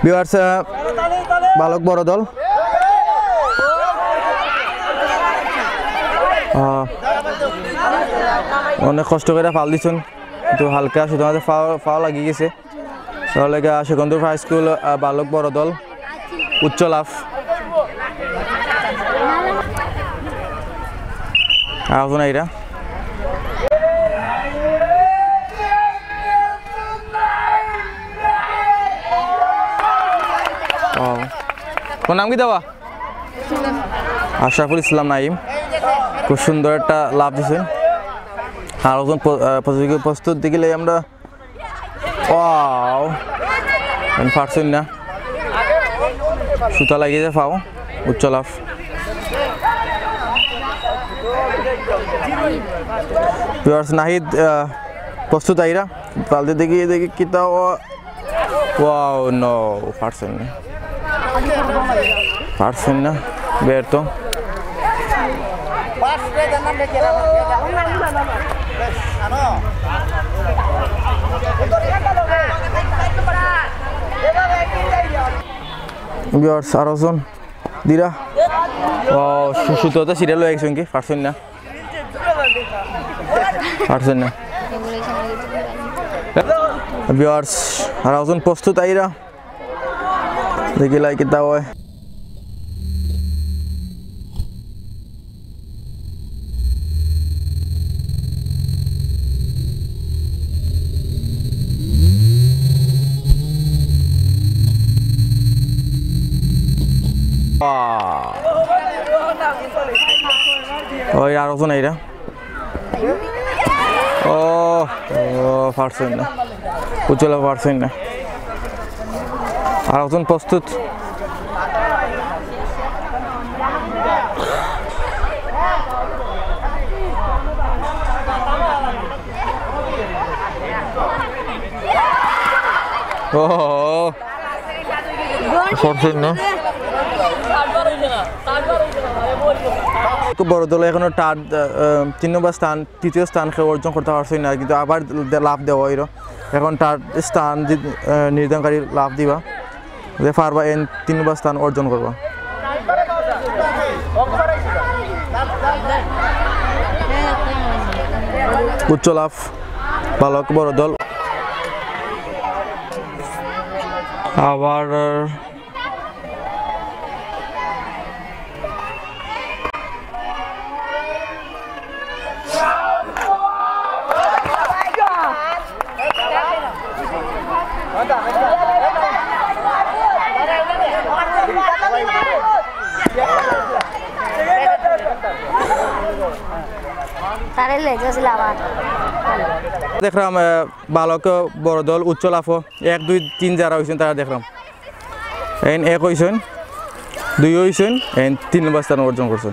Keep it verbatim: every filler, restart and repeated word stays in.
Viewers, আহ, বালক বড় দল। আহ, অনেক কষ্ট করি ফাল দিছইন, কিন্তু হালকা শুধু আমাদের ফাও, ফাও লাগি গেছে। তাহলে গা সেকন্দুর হাই স্কুল, আহ, বালক বড় দল উচ্চ লাভ। আগুন আইরা। ও। তোমার নাম কি দেওয়া? আশরাফুল ইসলাম নাইম। খুব সুন্দর একটা লাভ দিছেন। আর একজন প-, আহ, প্রতিযোগী প্রস্তুত দেখিলে আমরা। ওয়াও। আমি পারছইন না। সুতা লাগিয়ে যে পাও। উচ্চ লাভ। Viewers, নাহিদ, আহ, প্রস্তুত আইরা। পালতে দেখি, দেখি কিতা ও ওয়াও, no, পারছইন না। পারছইন না, ব্যর্থ। Viewers, আরো জন দিরা। ও, সু-, সুতো তো সিরিয়াল হয়ে গেছে কি? পারছইন না। পারছইন না। Viewers, আর একজন প্রস্তুত আইরা। দেখি লাই কিতা হয়। ওই আর একজন আইরা। ও, ও, পারছইন না। উজ্জ্বলা পারছইন না। আর একজন প্রস্তুত। ও, পারছইন না। খুব বড় দল এখনো টার, আহ, তিন নম্বর স্থান, তৃতীয় স্থান কেউ অর্জন করতে পারছইন না, কিন্তু আবার দে-, লাভ দেওয়া হইল। এখন টার স্থান দি-, আহ, নির্ধারণকারী লাভ দিবা। যে পারবা এন তিন নম্বর স্থান অর্জন করবা। উচ্চ লাভ, বালক বড় দল। আবার তারে লেজ আছিল আবার। দেখলাম, আহ, বালক বড় দল উচ্চ লাফো এক, দুই, তিন যারা হইছেন তারা দেখলাম। এন এক হইছেন, দুই হইছেন, এন তিন নম্বর স্থান অর্জন করছেন।